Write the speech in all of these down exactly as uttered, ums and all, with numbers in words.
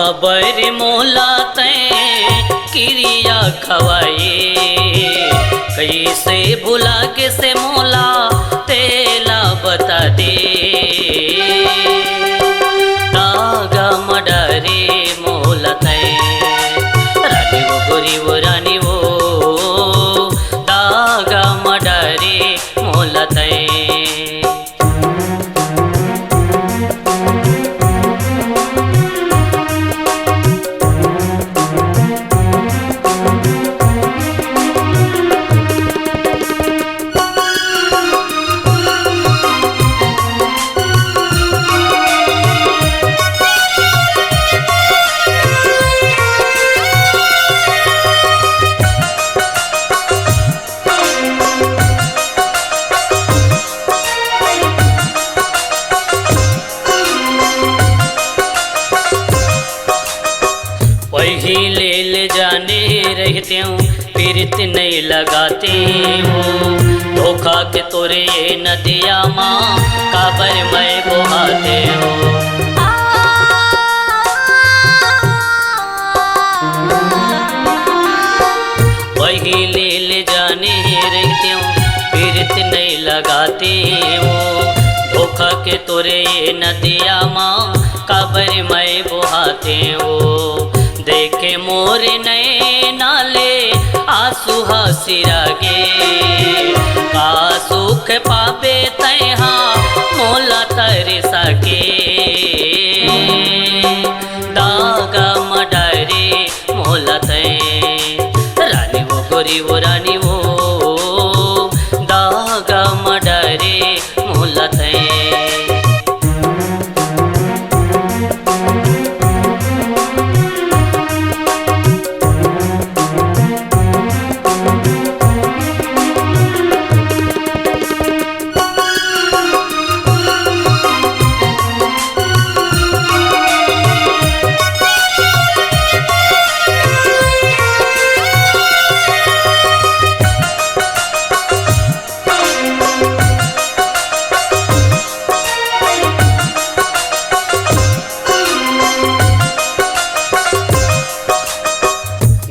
अबर मोला तैं किरिया खवाए, कइसे भुला गेसे मोला तेला बता दे। दागा म डारे मोला तैं, रानी वो गोरी वो रानी वो, दागा म डारे मोला तैं। पहिले ले जाने रहितेंव, पीरित नइ लगातेंव। धोखा के तोरे ये नदिया मा, काबर मैं बोहातेंव। पहिले ले जाने रहितेंव, पीरित नइ लगातेंव। धोखा के तोरे ये नदिया मा, काबर मैं बोहातेंव। देखे मोर नैना ले आंसू ह सिरा गे, का सुख पाबे तैं हा मोला तरसा के। दागा म डारे मोला तैं, रानी वो गोरी वो रानी वो, दागा म डारे मोला तैं।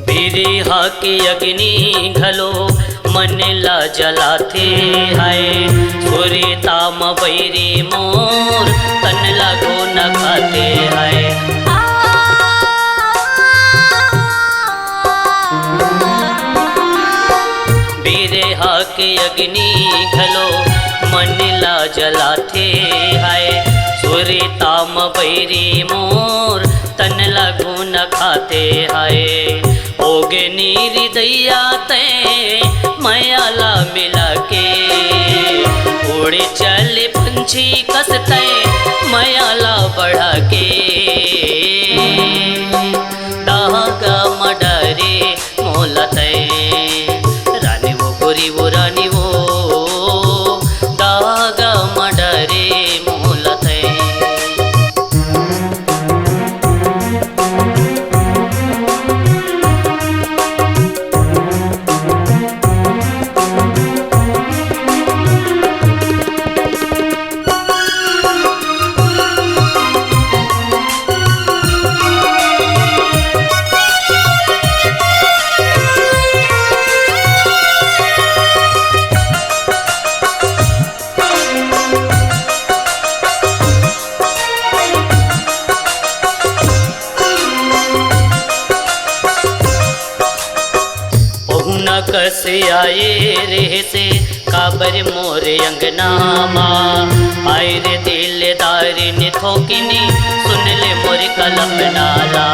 बिरहा के अग्नि घलो मन ला जलाथे हाय, सुरता म बैरी मोर तन ला घुन खाथे हाय। बिरहा के अग्नि घलो मन ला जलाथे हाय, सुरता म बैरी मोर तन ला घुन खाथे हाय। होगे निरदैया तैं मया ला मिला के, उड़े चले पंछी कस तैं मया ला बढ़ा के। दागा म डारे मोला तैं, रानी वो गोरी वो रानी वो, दागा म डारे मोला तैं। पहुना कस आए रेहेसे काबर मोर अंगना मा, आए रे दिलदार ने थोकिनी, सुन ले मोर कलपना ला।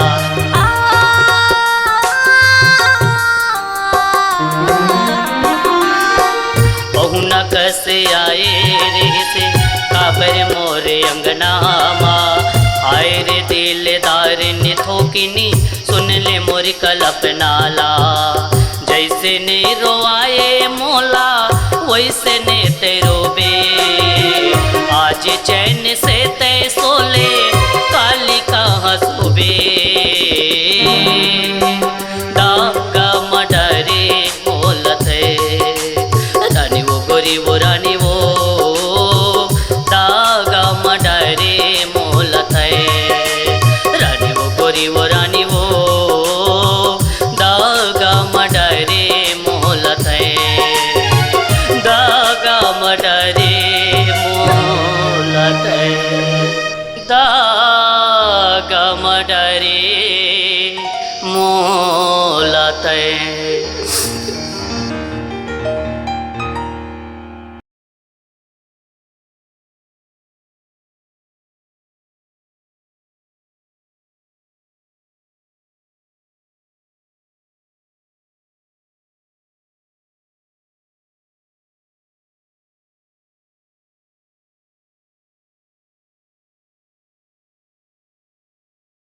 पहुना कस आए रेहेसे काबर मोर अंगना मा, आए रे दिलदार ने थोकिनी, सुन ले मोर कलपना ला। जैसे ने रोवाए मोला, वैसे ने तैं रोबे। आज चैन से तैं सोले, काली कहाँ सोबे। दागा म डारे मोला तैं, रानी वो गोरी वो रानी वो, दागा म डारे मोला तैं, रानी वो री वो रानी वो, दगा म डरे मोला तैं, दगा म डरे मोला तैं, दगा म डरे मोला तैं।